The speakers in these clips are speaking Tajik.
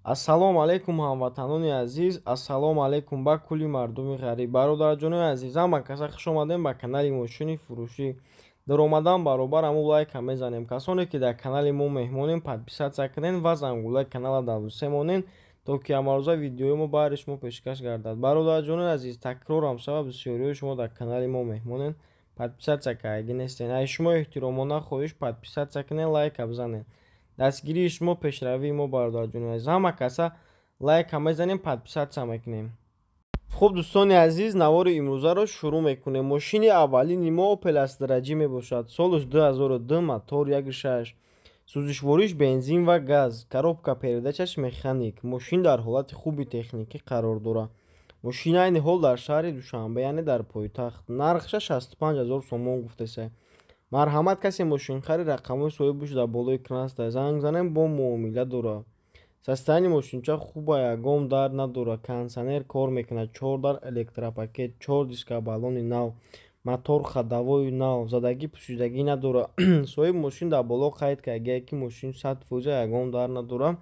Ассалому алайкум, ҳамватанони азиз, ассалому алайкум ба кулли мардуми ғариб. Бародарҷонои азиз, ҳама каса хуш омадем ба канали мошини фурӯшӣ. Даромадан баробар ҳамун лайка мезанем. Касоне ки дар канали мо меҳмонем, подписаться кунен ва зангулаи канала давсе монен, то ки ҳамарӯза видеои мо баҳри шумо пешкаш гардад. Бародарҷонои азиз, такрорам шава, бисёриҳои шумо дар канали мо меҳмонен, подписаться кардаги нестен. Аз шумо эҳтиромона хоҳиш, подписаться кунен, лайка бизанен. Дастгирии шумо пешравии мо, бародарҷонои азиз. Ҳама каса лайка мезанем, подписаться мекунем. Хуб, дӯстони азиз, навори имрӯзаро шурӯъ мекунем. Мошини аввалини мо Opel Astra G мебошад. Солаш 2002, мотор 1.6, сӯзишвориш бензин ва газ, коробка передачаш механик. Мошин дар ҳолати хуби техникӣ қарор дорад. Мошин айни ҳол дар шаҳри Душанбе, яъне дар пойтахт. Нархша 65 ҳазор сомон гуфтеса. Марҳамат, касе мошинхари, рақамҳои соҳибаш дар болои экран аст, занг занем, бо муомила дорад. Состояние мошинча хуба, ягон дард надорад, кондитсионер кор мекунад, чор дар электропакет, чор диска баллони нав, мотор ходовои нав, задагӣ пӯсидагӣ надорад. Соҳиби мошин дар боло қайд кардагиае, ки мошин 100%, ягон дард надорад.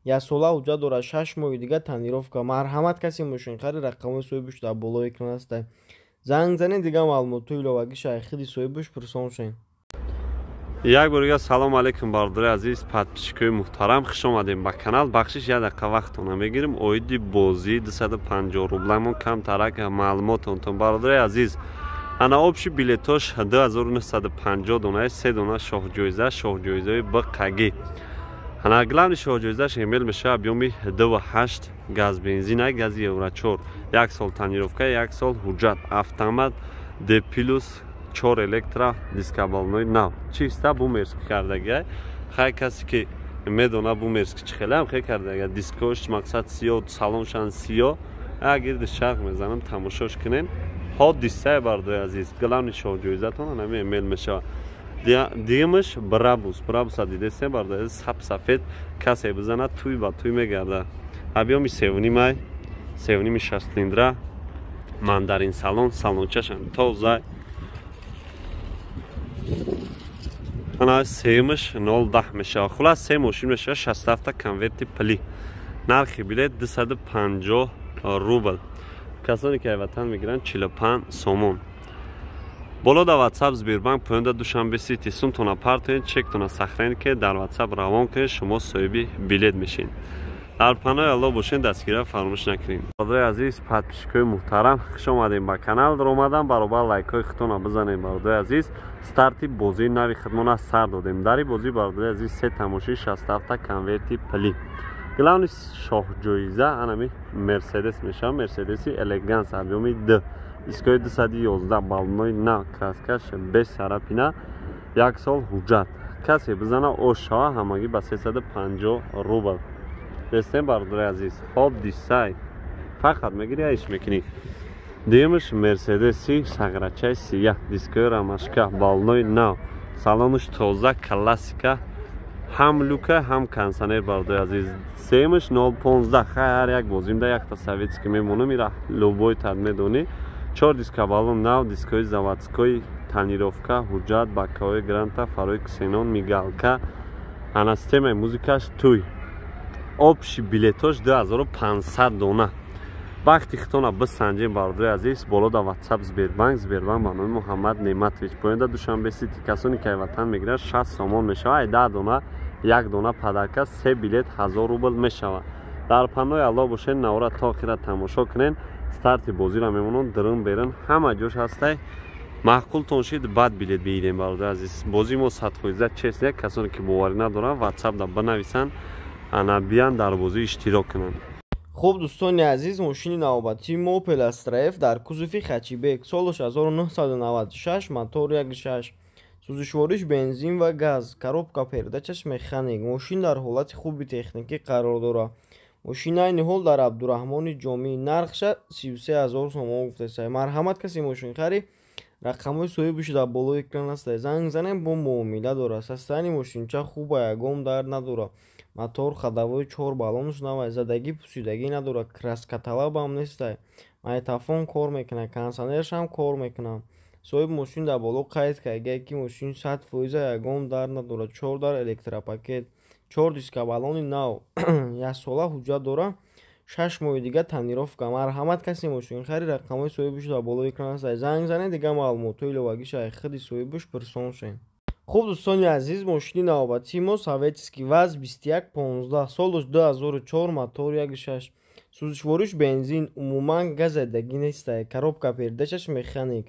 Яксола ҳуҷҷат дорад, 6 моҳи дига тонировка. Марҳамат, касе мошинхари, рақамҳои соҳибаш дар болои экран аст, занг занед, дигар маълумотҳои иловагиша аз худи соҳибаш пурсон шавед. Як бор дигар салом алейкум, бародари азиз, подписчикои муҳтарам, хуш омадем ба канал. Бахшиш, як дақиқа вақтона мегирем. Оиди бозии 250 рубламон камтарак маълумотонтон, бародари азиз. Ана, общий билетош 2950 дона, се дона шоҳҷоиза, шоҳҷоизаи бқг. Ана, главный шоҳҷоизаш эмел мешава, объёми 2.8, газ бензина, гази евро 4, як сол тонировка, як сол ҳуҷҷат, автомат, д плюс, чор электро, дискобалонои нав, чиста бумерски кардагиай. Хай, касе ки медона бумерски чӣ хелеам хе кардага, дискош мақсад сиё, салоншан сиё. Агирди шарқ мезанам, тамошош кунен. Ҳодисае, бардои азиз, главный шоҳҷоизатон анами эмел мешава. Дигимаш Брабус. Брабуса дидесем, бардои, сап сафед, касе бизана, туй ба туй мегарда. Объёми севнимай, севними, шашцилиндра, мандарин салон, салончашам тоза. Ана, сеюмаш 0,10 мешава. Хулас, се мошин мешава, 67 конверти пли. Нархи билет 250 рубл, касоне ки ватан мегиранд, 45 сомон. Боло да Ватсап Сбербанк, поёнда Душанбе Сити. Сумтона партоед, чектона сохранить ки дар Ватсап равон кунед, шумо соҳиби билет мешед. Дар панои Алло бошед, дастгирия фаромӯш накунед. Бародари азиз, подписчикои муҳтарам, хуш омадем ба канал. Даромадан баробар лайкҳои худтона бизанед, бародари азиз. Старти бозии нави худмона сар додем. Дари бозӣ, бародари азиз, се тамоши, 67 конверти пли. Главный шоҳҷоиза анами Мерседес мешавад, Мерседеси Элеганс, объёми д, дискои 211, баллонои нав, краскаш без царапина, як сол ҳуҷҷат. Касе бизана, ош шава, ҳамагӣ ба 350 рубл. Дестем, бародари азиз, ҳодисай, фақат мегири, айш мекунӣ. Дуюмаш Мерседеси сағрачаи сия, дискои ромашка, баллонои нав, салонаш тоза, классика, ҳам люка, ҳам кондитсионер, бародари азиз. Сеюмаш 0,15. Хай, ҳар як бозимда якта советский мемонам, ира любой тад медонӣ. Чор диска баллон нав, дискои заводской, тонировка, ҳуҷҷат, боковой гранта, фарои ксенон, мигалка. Ана, системаи музикаш туй. Общий билетош 2500 дона. Вақти хитона бисанҷем, бародари азиз. Боло да Ватсап Сбербанк, Сбербанк ба номи Муҳаммад Неъматович, поёнда Душанбе Сити. Касоне ки ватан мегиранд, 60 сомон мешавад. Ай 10 дона як дона подарка, се билет 1000 рубл мешавад. Дар панои Алло бошед, навора то охира тамошо кунед. Старти бозиро мемонам, дирин берин ҳама ҷош ҳастай. Маъқултон шид, баъд билет бигирем, бародари азиз. Бозии мо 100% честно. Касоне ки боварӣ надоранд, Ватсапда бинависанд, ана, биян, дар бозӣ иштирок кунанд. Хуб, дӯстони азиз, мошини навбатии мо Opel Astra F дар кузови хэтчбек, солаш 1996, мотор 1.6, сӯзишвориш бензин ва газ, коробка передачаш механик. Мошин дар ҳолати хуби техникӣ қарор дорад. Мошин айни ҳол дар Абдураҳмони Ҷомӣ. Нархша 33 ҳазор сомон гуфтеса. Марҳамат, касе мошинхари, рақамҳои соҳибаш дар болои экран аст, занг занем, бо муомила дорад. Состояние мошинча хуба, ягон дард надорад, мотор ходовой, чор баллонаш навай, задагӣ пӯсидагӣ надорад, краскаталабам нестай, магнитофон кор мекунад, кондитсионершам кор мекунад. Соҳиби мошин дар боло қайд кардагиае, ки мошин 100%, ягон дард надорад, чор дар электропакет. Чор диска баллони нав, яксола ҳуҷҷат дора, 6 моҳи дига тонировка. Марҳамат, касе мошинхари, рақамҳои соҳибаш дар болои экран аст, занг занед, дига маълумотҳои иловагиша худи соҳибаш пурсон шавед. Хуб, дӯстони азиз, мошини навбатии мо советский ВАЗ 2115, солаш 2004, мотор 1.6, сӯзишвориш бензин, умуман газадагӣ нестай, коробка передачаш механик.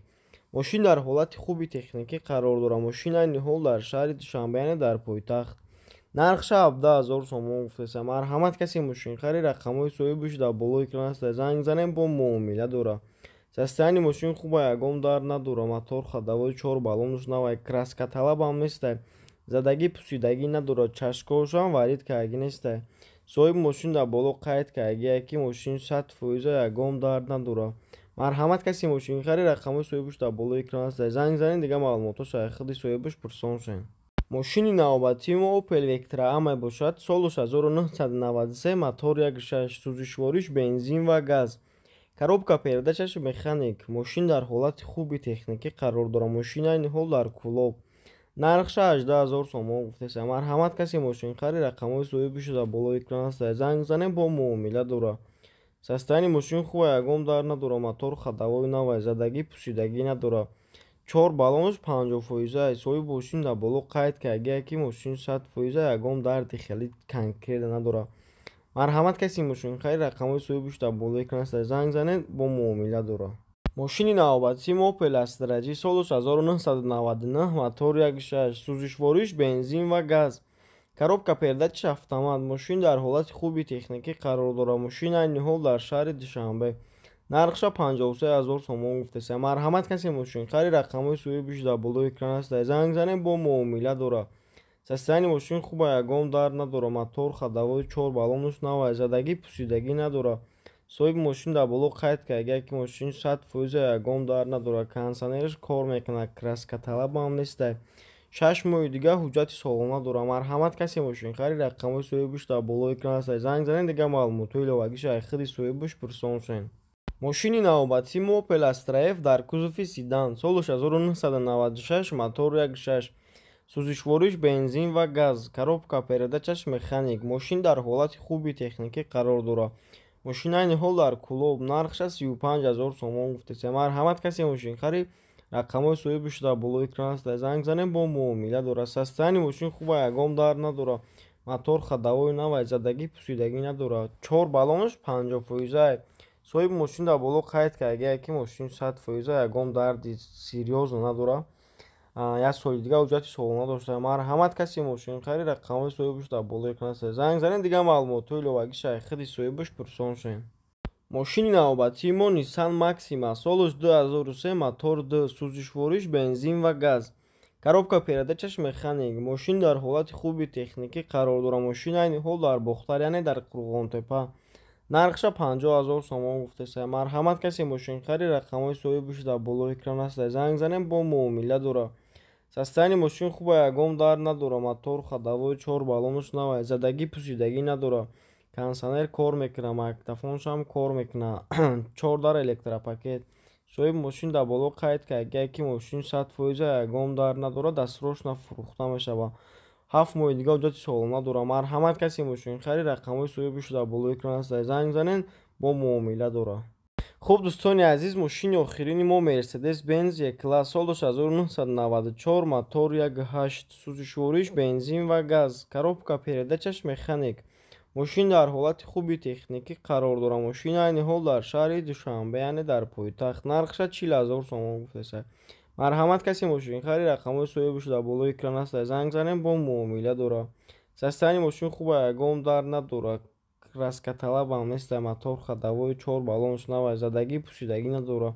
Мошин дар ҳолати хуби техникӣ қарор дорад. Мошин айни ҳол дар шаҳри Душанбе, яъне дар пойтахт. Нархша 17 000 сомон гуфтеса. Марҳамат, касе мошинхари, рақамҳои соҳибаш дар болои экран аст, занг занед, бо муомила дорад. Состояние мошин хуба, ягон дард надорад, мотор ходовой, чор баллонаш навай, краскаталабам нестай, задагӣ пусидагӣ надорад, чашкошам варид кардагӣ нестай. Соҳиби мошин дар боло қайд кардагие, ки мошин 100%, ягон дард надорад. Марҳамат, касе мошинхари, рақамҳои соҳибаш дар болои экран аст, занг занед, дига маълумотҳоша худи соҳибаш пурсон шавед. Мошини навбатии мо Opel Vectra A мебошад, солаш 1993, мотор 1.6, сӯзишвориш бензин ва газ, коробка передачаш механик. Мошин дар ҳолати хуби техникӣ қарор дорад. Мошин айни ҳол дар Кӯлоб. Нархша 18 000 сомон гуфтеса. Марҳамат, касе мошинхари, рақамҳои соҳибаш дар болои экран аст, занг занед, бо муомила дорад. Состояние мошин хуба, ягон дард надорад, мотор ходовой навай, задагӣ пусидагӣ надорад, чор баллонаш 50%. Соҳиби мошин дар боло қайд кардагие, ки мошин 100%, ягон дарди хеле конкретно надорад. Марҳамат, касе мошинхари, рақамҳои соҳибаш дар болои экран аст, занг занед, бо муомила дорад. Мошини навбатии мо Opel Astra J, солаш 1999, мотор 1.6, сӯзишвориш бензин ва газ, коробка передачаш автомат. Мошин дар ҳолати хуби техникӣ қарор дорад. Мошин айни ҳол дар шаҳри Душанбе. Нархша 53 000 сомон гуфтеса. Марҳамат, касе мошинхари, рақамҳои соҳибаш дар болои экран аст, занг занед, бо муомила дорад. Состояние мошин хуба, ягон дард надорад, мотор ходовой, чор баллонаш навай, задагӣ пусидагӣ надорад. Соҳиби мошин дар боло қайд кардагие, ки мошин 100%, ягон дард надорад, кондитсионераш кор мекунад, краскаталабам нестай, 6 моҳи дига ҳуҷҷати солона дорад. Марҳамат, касе мошинхари, рақамҳои соҳибаш дар болои экран аст, занг занед, дига маълумотҳои иловагиша худи соҳибаш пурсон шавед. Мошини навбатии мо Opel Astra F дар кузови седан, солаш 1996, мотор 1.6, сӯзишвориш бензин ва газ, коробка передачаш механик. Мошин дар ҳолати хуби техникӣ қарор дорад. Мошин айни ҳол дар Кӯлоб. Нархша 35 000 сомон гуфтеса. Марҳамат, касе мошинхари, рақамҳои соҳибаш дар болои экран аст, занг занед, бо муомила дорад. Состояние мошин хуба, ягон дард надорад, мотор ходовой навай, задагӣ пусидагӣ надорад, чор баллонаш 50%. Соҳиби мошин дар боло қайд кардагие, ки мошин 100%, ягон дарди серьёзно надорад, як соли дига ҳуҷҷати солона дошта. Марҳамат, касе мошинхари, рақамҳои соҳибаш дар болои экран аст, занг занед, дига маълумотҳои иловагиша худи соҳибаш пурсон шавед. Мошини навбатии мо Nissan Maxima, солаш 2003, мотор 2, сӯзишвориш бензин ва газ, коробка передачаш механик. Мошин дар ҳолати хуби техникӣ қарор дорад. Мошин айни ҳол дар Бохтар, яъне дар Қурғонтепа. Нархша 50 000 сомон гуфтеса. Марҳамат, касе мошинхари, рақамҳои соҳибаш дар болои экран аст, занг занед, бо муомила дорад. Состояние мошин хуба, ягон дард надорад, мотор ходовой, чор баллонаш навай, задагӣ пусидагӣ надорад, кондитсионер кор мекунад, магнитофоншам кор мекунад, чор дар электропакет. Соҳиби мошин дар боло қайд кардагие, ки мошин 100%, ягон дард надорад, дастсрочно фурӯхта мешавад, 7 моҳи дига ҳуҷҷати солона дорад. Марҳамат, касе мошинхари, рақамҳои соҳибаш дар болои экран аст, занг занед, бо муомила дорад. Хуб, дӯстони азиз, мошини охирини мо Мерседес Бенз Е класс, солаш 1994, мотор 1.8, сӯзишвориш бензин ва газ, коробка передачаш механик. Мошин дар ҳолати хуби техникӣ қарор дорад. Мошин айни ҳол дар шаҳри Душанбе, яъне дар пойтахт. Нархша 40 000 сомон гуфтеса. Марҳамат, касе мошинхари, рақамҳои соҳибаш дар болои экран аст, занг занед, бо муомила дорад. Состояние мошин хуба, ягон дард надорад, краскаталабам нестай, мотор ходовой, чор баллонаш навай, задагӣ пусидагӣ надорад,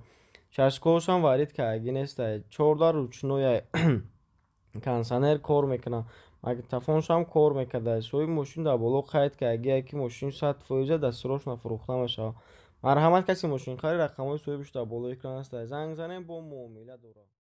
чашкошам варид кардагӣ нестай, чорда ручной, кондитсионер кор мекунад, магнитофоншам кор мекарда. Соҳиби мошин дар боло қайд кардагие, ки мошин 100%, дастсрочно фурӯхта мешавад. Марҳамат, касе мошинхари, рақамҳои соҳибаш дар болои экран аст, занг занед, бо муомила дорад.